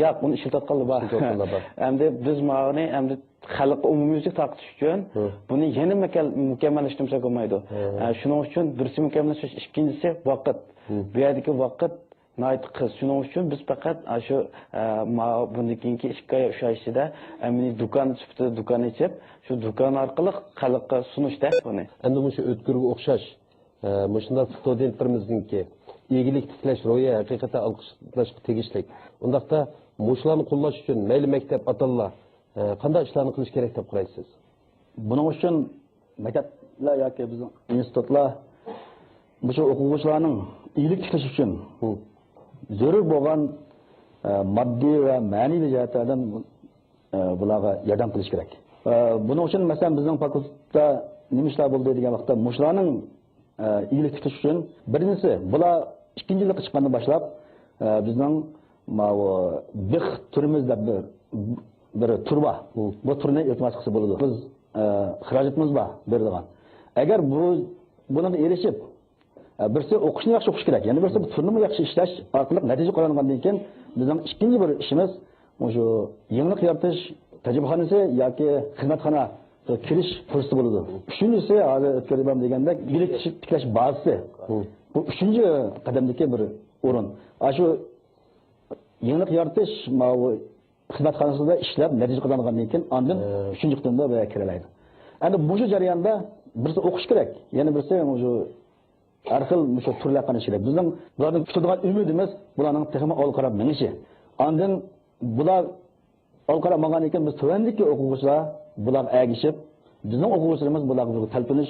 ياق، ئۇنى ئىشلىتىۋاتقانلار بار. ئىشلىتىۋاتقانلار بار. ئەمدى بىز ماۋۇنى ئەمدى خەلققە ئومۇميۈزلۈك تارقىتىش ئۈچۈن، ھە، بۇنى يەنە مۇكەل-، مۇكەممەللەشتۈرمىسەك بولمايدۇ. ھە. ئە، شۇنىڭ ئۈچۈن بىرسى مۇكەممەللەشتۈرۈش، ئىككىنچىسى ۋاقىت. ھە. بۇ يەردىكى ۋاقىت ناھايىتى قىس. شۇنىڭ ئۈچۈن بىز پەقەت ئاشۇ، ئە، ما-، بۇندىن كېيىنكى ئىككى ئاي، ئۈچ ئاي ئىچىدە ئەمەلىي دۇكان سۈپىتىدە دۇكان ئېچىپ، شۇ دۇكان ئارقىلىق خەلققە سۇنۇشتا بۇنى. ئەمدى مۇشۇ ئۆتكۈرگە ئوخشاش، ئە، مۇشۇنداق ستۇدېنتلىرىمىزنىڭكى ئىگىلىك تىكلەش روھى ھەقىقەتەن ئالقىشلاشقا تېگىشلىك. ئۇنداقتا مۇشۇلارنى قوللاش ئۈچۈن مەيلى مەكتەپ، ئاتا-ئانىلار، ئە، قانداق ئىشلارنى قىلىش كېرەك دەپ قارايسىز؟ بۇنىڭ ئۈچۈن مەكتەپلەر ياكى بىزنىڭ ئىنستىتۇتلار مۇشۇ ئوقۇغۇچىلارنىڭ ئىگىلىك تىكلىشى ئۈچۈن، ھە، زۆرۈر بولغان، ئە، ماددىي ۋە مەنىۋى جەھەتلەردىن، ئە، بۇلارغا ياردەم قىلىش كېرەك. ئە، بۇنىڭ ئۈچۈن، مەسىلەن، بىزنىڭ فاكۇلتېتتا نېمە ئىشلار بولدى دېگەن ۋاقىتتا، مۇشۇلارنىڭ، ئە، ئىگىلىك تىكلىشى ئۈچۈن، بىرىنچىسى، بۇلار ئىككىنچى يىللىققا چىققاندىن باشلاپ، ئە، بىزنىڭ ماۋۇ بىخ تۈرىمىز دەپ بىر، بىر تۈر بار. ھە. بۇ تۈرنى ئىلتىماس قىلسا بولىدۇ. بىز، ئە، خىراجىتىمىز بار بېرىدىغان. ئەگەر بۇ، بۇنىڭغا ئېرىشىپ، ئە، بىرسى ئوقۇشنى ياخشى ئوقۇش كېرەك، يەنە بىرسى بۇ تۈرنىمۇ ياخشى ئىشلەش ئارقىلىق نەتىجە قازانغاندىن كېيىن، بىزنىڭ ئىككىنچى بىر ئىشىمىز مۇشۇ يېڭىلىق يارىتىش تەجرىبىخانىسى ياكى خىزمەتخانا كىرىش پۇرسىتى بولىدۇ. ئۈچىنچىسى، ھازىر ئۆتكەر ئىمام دېگەندەك، ئىگىلىك تىكلەش بازىسى. ھە. بۇ ئۈچىنچى قەدەمدىكى بىر ئورۇن. ئاشۇ يېڭىلىق يارىتىش ماۋۇ خىزمەتخانىسىدا ئىشلەپ، نەتىجە قازانغاندىن كېيىن، ئاندىن، ھە، ئۈچىنچى قېتىمدا بۇ يەرگە كىرەلەيدۇ. ئەمدى مۇشۇ جەرياندا بىرسى ئوقۇش كېرەك، يەنە بىرسى مۇشۇ ھەر خىل مۇشۇ تۈرلەر قاتنىشىش كېرەك. بىزنىڭ بۇلاردىن كۈتىدىغان ئۈمىدىمىز بۇلارنىڭ تېخىمۇ ئالغا قاراپ مېڭىشى. ئاندىن بۇلار ئالغا قاراپ ماڭغاندىن كېيىن، بىز تۆۋەندىكى ئوقۇغۇچىلار بۇلارغا ئەگىشىپ، بىزنىڭ ئوقۇغۇچىلىرىمىز بۇلارغا بىر تەلپۈنۈش،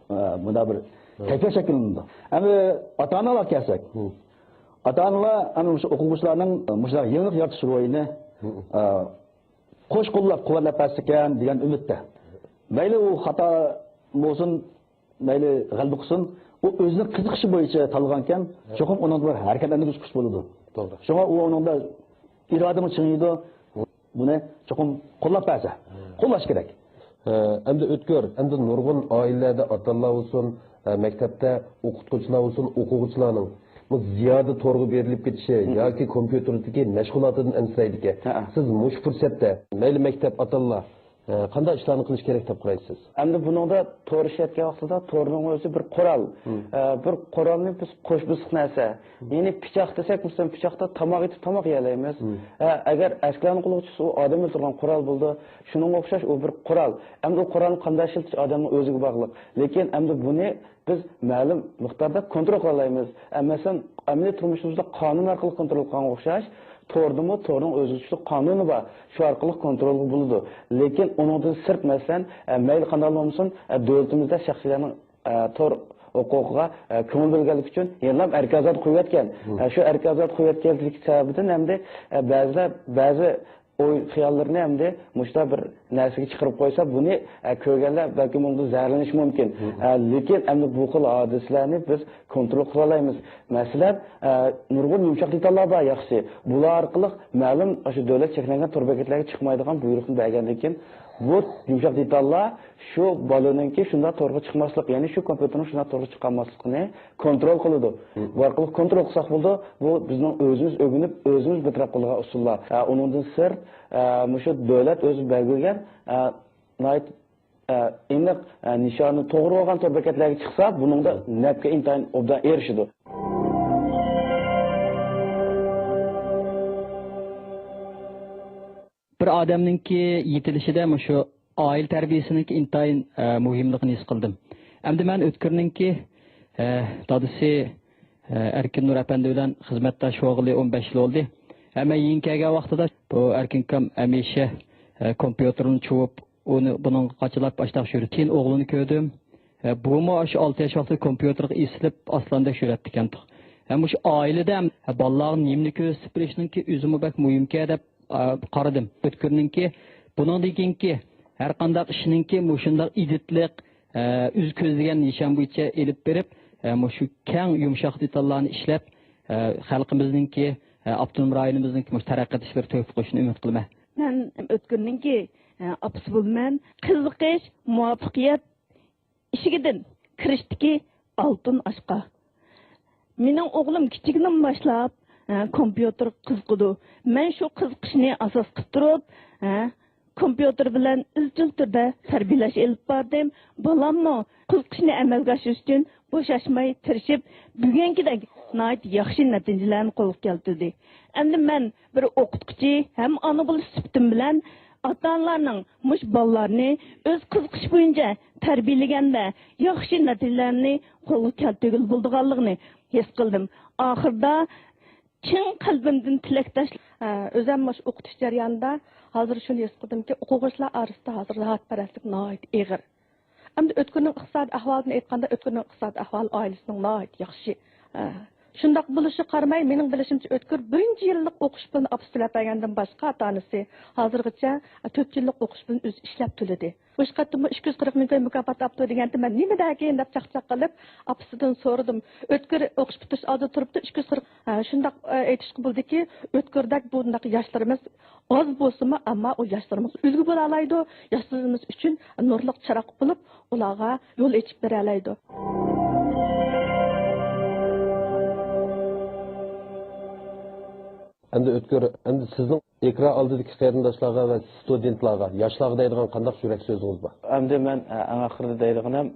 ئە، مۇنداق بىر، ھە، كەيپىيات شەكىللىنىدۇ. ئەمدى ئاتا-ئانىلارغا كەلسەك، ھە، ئاتا-ئانىلار ئەمدى مۇشۇ ئوقۇغۇچىلارنىڭ مۇشۇنداق يېڭىلىق يارىتىش روھىنى، ھە، ئە، قوش قوللاپ، قۇۋۋەتلەپ بەرسىكەن دېگەن ئۈمىدتە. مەيلى ئۇ خاتا بولسۇن، مەيلى غەلىبە قىلسۇن، ئۇ ئۆزىنىڭ قىزىقىشى بويىچە تاللىغانكەن، چوقۇم ئۇنىڭدا بىر ھەرىكەتلەندۈرگۈچ كۈچ بولىدۇ. توغرا. شۇڭا ئۇ ئۇنىڭدا ئىرادىمۇ چىڭىيدۇ. بۇنى چوقۇم قوللاپ بەرسە، قوللاش كېرەك. ھە، ئەمدى ئۆتكۈر، ئەمدى نۇرغۇن ئائىلىلەردە ئاتا-ئانىلار بولسۇن، ھە، مەكتەپتە ئوقۇتقۇچىلار بولسۇن، ئوقۇغۇچىلارنىڭ بۇ زىيادە تورغا بېرىلىپ كېتىشى ياكى كومپيۇتېردىكى مەشغۇلاتىدىن ئەنسىرەيدىكەن. ھە. سىز مۇشۇ پۇرسەتتە مەيلى مەكتەپ، ئاتا-ئانىلار، ئە، قانداق ئىشلارنى قىلىش كېرەك دەپ قارايسىز؟ ئەمدى بۇنىڭدا تور ئىشلەتكەن ۋاقتىدا تورنىڭ ئۆزى بىر قورال. مم. ئە، بىر قورالنى بىز قوش بىسىق نەرسە. مم. يەنى پىچاق دېسەك، مەسىلەن، پىچاقتا تاماق ئېتىپ تاماق يېيەلەيمىز. مم. ئە، ئەگەر ئەسكىلەرنىڭ قولىغا چۈشسە، ئۇ ئادەم ئۆلتۈرىدىغان قورال بولىدۇ. شۇنىڭغا ئوخشاش ئۇ بىر قورال. ئەمدى ئۇ قورالنى قانداق ئىشلىتىش ئادەمنىڭ ئۆزىگە باغلىق. لېكىن ئەمدى بۇنى بىز مەلۇم مىقداردا كونترول قىلالايمىز. ئە، مەسىلەن، ئەمەلىي تۇرمۇشىمىزدا قانۇن ئارقىلىق كونترول قىلغانغا ئوخشاش، توردىمۇ تورنىڭ ئۆزىگە تۇشلۇق قانۇنى بار. شۇ ئارقىلىق كونترولغا بولىدۇ. لېكىن ئۇنىڭدىن سىرت، مەسىلەن، ئە، مەيلى قانداق بولمىسۇن، ئە، دۆلىتىمىزدە شەخسلەرنىڭ، ئە، تور ھوقۇقىغا، ئە، كۆڭۈل بۆلگەنلىكى ئۈچۈن يەنىلا ئەركىن ئازاد قويۇۋەتكەن. مم. ئە، شۇ ئەركىن ئازاد قويۇۋەتكەنلىكى سەۋەبىدىن ئەمدى، ئە، بەزىلەر، بەزى ئوي خىياللىرىنى ئەمدى مۇشۇنداق بىر نەرسىگە چىقىرىپ قويسا، بۇنى، ئە، كۆرگەنلەر بەلكىم ئۇنىڭدىن زەھەرلىنىشى مۇمكىن. مم. ئە، لېكىن ئەمدى بۇ خىل ھادىسىلەرنى بىز كونترول قىلالايمىز. مەسىلەن، ئە، نۇرغۇن يۇمشاق دېتاللار بار ياخشى. بۇلار ئارقىلىق مەلۇم ئاشۇ دۆلەت چەكلەنگەن تور بېكەتلەرگە چىقمايدىغان بۇيرۇقنى بەرگەندىن كېيىن، بۇ يۇمشاق دېتاللار شۇ بالىنىڭكى شۇنداق تورغا چىقماسلىق، يەنى شۇ كومپيۇتېرنىڭ شۇنداق تورغا چىقالماسلىقىنى كونترول قىلىدۇ. مم. بۇ ئارقىلىق كونترول قىلساق بولىدۇ. بۇ بىزنىڭ ئۆزىمىز ئۆگىنىپ، ئۆزىمىز بىر تەرەپ قىلىدىغان ئۇسۇللار. ئە، ئۇنىڭدىن سىرت، ئە، مۇشۇ دۆلەت ئۆزى بەلگىلىگەن، ئە، ناھايىتى، ئە، ئېنىق، ئە، نىشانى توغرا بولغان تور بېكەتلەرگە چىقسا، بۇنىڭدا نەپكە ئىنتايىن ئوبدان ئېرىشىدۇ. بىر ئادەمنىڭكى يېتىلىشىدە مۇشۇ ئائىلە تەربىيەسىنىڭكى ئىنتايىن، ئە، مۇھىملىقىنى ھېس قىلدىم. ئەمدى مەن ئۆتكۈرنىڭكى، ئە، دادىسى، ئە، ئەركىن نۇر ئەپەندى بىلەن خىزمەتداش بولغىلى ئون بەش يىل بولدى. ھە، مەن يېڭى كەلگەن ۋاقتىدا بۇ ئەركىن ئاكام ھەمىشە، ئە، كومپيۇتېرنى چۇۋۇپ، ئۇنى بۇنىڭغا قاچىلاپ ئاشتاق يۈرىدۇ. كېيىن ئوغلىنى كۆردۈم. ئە، بۇمۇ ئاشۇ ئالتە ياش ۋاقتىدا كومپيۇتېرغا ئېسىلىپ ئاسلاندەك يۈرەتتىكەنتۇق. مۇشۇ ئائىلىدە بالىلارغا نېمىنى كۆرسىتىپ بېرىشنىڭكى ئۆزىمۇ بەك مۇھىمكەن دەپ، ئا، قارىدىم. ئۆتكۈرنىڭكى بۇنىڭدىن كېيىنكى ھەر قانداق ئىشنىڭكى مۇشۇنداق ئىدىتلىق، ئە، ئۆزى كۆزلىگەن نىشان بويىچە ئېلىپ بېرىپ، ئە، مۇشۇ كەڭ يۇمشاق دېتاللارنى ئىشلەپ، ئە، خەلقىمىزنىڭكى، ئە، ئاپتونوم رايونىمىزنىڭكى مۇشۇ تەرەققىيات ئىشلىرى تۆھپە قوشۇشىنى ئۈمىد قىلىمەن. مەن ئۆتكۈرنىڭكى، ئە، ئاپىسى بولىمەن. قىزىقىش، مۇۋەپپەقىيەت، ئىشىكىدىن كىرىشتىكى ئالتۇن ئاشقا. مېنىڭ ئوغلۇم كىچىكىدىن باشلاپ، ھە، كومپيۇتېرغا قىزىقىدۇ. مەن شۇ قىزىقىشنى ئاساس قىلىپ تۇرۇپ، ھە، كومپيۇتېر بىلەن ئىزچىل تۈردە تەربىيەلەش ئېلىپ باردىم. بالاممۇ قىزىقىشنى ئەمەلگە ئاشۇرۇش ئۈچۈن بوشاشماي تىرىشىپ، بۈگۈنكىدەك ناھايىتى ياخشى نەتىجىلەرنى قولغا كەلتۈردى. ئەمدى مەن بىر ئوقۇتقۇچى ھەم ئانا بولۇش سۈپىتىم بىلەن ئاتا-ئانىلارنىڭ مۇشۇ بالىلارنى ئۆز قىزىقىشى بويىچە تەربىيەلىگەندە ياخشى نەتىجىلەرنى قولغا كەلتۈرگىلى بولىدىغانلىقىنى ھېس قىلدىم. ئاخىرىدا چىن قەلبىمدىن تىلەكداش. ئە، ئۆزۈم مۇشۇ ئوقۇتۇش جەريانىدا ھازىر شۇنى ھېس قىلدىمكى، ئوقۇغۇچىلار ئارىسىدا ھازىر راھەتپەرەسلىك ناھايىتى ئېغىر. ئەمدى ئۆتكۈرنىڭ ئىقتىسادىي ئەھۋالىنى ئېيتقاندا، ئۆتكۈرنىڭ ئىقتىسادىي ئەھۋالى ئائىلىسىنىڭ ناھايىتى ياخشى. ئە، شۇنداق بولۇشىغا قارىماي، مېنىڭ بىلىشىمچە، ئۆتكۈر بىرىنچى يىللىق ئوقۇش پۇلىنى ئاپىسى تۆلەپ بەرگەندىن باشقا، ئاتا-ئانىسى ھازىرغىچە تۆت يىللىق ئوقۇش پۇلىنى ئۆزى ئىشلەپ تۆلىدى. مۇشۇ قېتىممۇ ئىككى يۈز قىرىق مىڭ كوي مۇكاپات ئاپتۇ دېگەنتى، مەن نېمە دەركىن دەپ چاقچاق قىلىپ، ئاپىسىدىن سورىدىم. ئۆتكۈر ئوقۇش پۈتتۈرۈش ئالدىدا تۇرۇپتۇ، ئىككى يۈز قىرىق. ھە، شۇنداق، ئە، ئېيتىشقا بولىدۇكى، ئۆتكۈردەك بۇنداق ياشلىرىمىز ئاز بولسىمۇ، ئەمما ئۇ ياشلىرىمىز ئۈلگە بولالايدۇ، ياشلىرىمىز ئۈچۈن نۇرلۇق چىراغ بولۇپ، ئۇلارغا يول ئېچىپ بېرەلەيدۇ. ئەمدى ئۆتكۈر، ئەمدى سىزنىڭ ئېكران ئالدىدىكى قېرىنداشلارغا ۋە ستۇدېنتلارغا، ياشلارغا دەيدىغان قانداق يۈرەك سۆزىڭىز بار؟ ئەمدى مەن، ئە، ئەڭ ئاخىرىدا دەيدىغىنىم،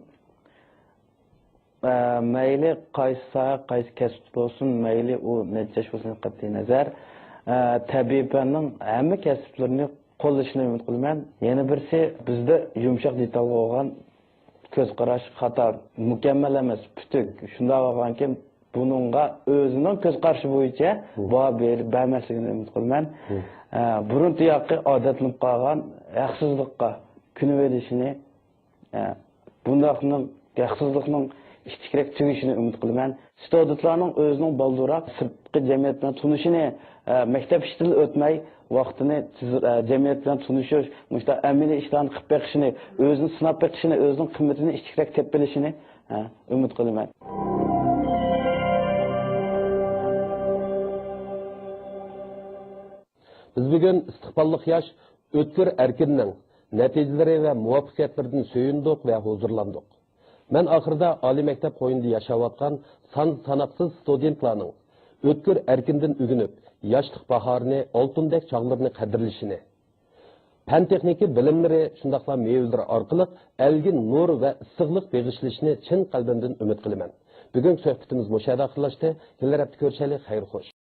ئە، مەيلى قايسى ساھە، قايسى كەسىپ بولسۇن، مەيلى ئۇ نەچچە ياش بولسۇن، قەتئىينەزەر، ئە، تەبىئىي پەننىڭ ھەممە كەسىپلىرىنى قوللىشىنى ئۈمىد قىلىمەن. يەنە بىرسى، بىزدە يۇمشاق دېتالغا بولغان كۆز قاراش خاتا، مۇكەممەل ئەمەس، پۈتۈك. شۇنداق بولغانكىن، بۇنىڭغا ئۆزىنىڭ كۆز قارىشى بويىچە باھا بېرىپ بەرمەسلىكىنى ئۈمىد قىلىمەن. ئە، بۇرۇن تۇياقى ئادەتلىنىپ قالغان ھەقسىزلىققا كۆنۈۋېلىشىنى، ئە، بۇنداقنىڭ، ھەقسىزلىقنىڭ ئىتتىكرەك تۈگىشىنى ئۈمىد قىلىمەن. ستۇدېنتلارنىڭ ئۆزىنىڭ بالدۇرراق سىرتقى جەمئىيەت بىلەن تونۇشىنى، ئە، مەكتەپ ئىچىدىلا ئۆتمەي، ۋاقتىنى تېز، ئە، جەمئىيەت بىلەن تونۇشۇش، مۇشۇنداق ئەمەلىي ئىشلارنى قىلىپ بېقىشىنى، ئۆزىنى سىناپ بېقىشىنى، ئۆزىنىڭ قىممىتىنى ئىتتىكرەك تېپىپ بىلىشىنى، ئە، ئۈمىد قىلىمەن. بىز بۈگۈن ئىستىقباللىق ياش ئۆتكۈر ئەركىننىڭ نەتىجىلىرى ۋە مۇۋەپپەقىيەتلىرىدىن سۆيۈندۇق ۋە ھۇزۇرلاندۇق. مەن ئاخىرىدا ئالىي مەكتەپ قوينىدا ياشاۋاتقان سان ساناقسىز ستۇدېنتلارنىڭ ئۆتكۈر ئەركىندىن ئۆگىنىپ، ياشلىق باھارىنى، ئالتۇندەك چاغلىرىنى قەدىرلىشىنى، پەن-تېخنىكا بىلىملىرى، شۇنداقلا مېۋىلىرى ئارقىلىق ئەلگە نۇر ۋە ئىسسىقلىق بېغىشلىشىنى چىن قەلبىمدىن ئۈمىد قىلىمەن. بۈگۈنكى سۆھبىتىمىز مۇشۇ يەردە ئاخىرلاشتى. كېلەر ھەپتە كۆرۈشەيلى. خەير خوش.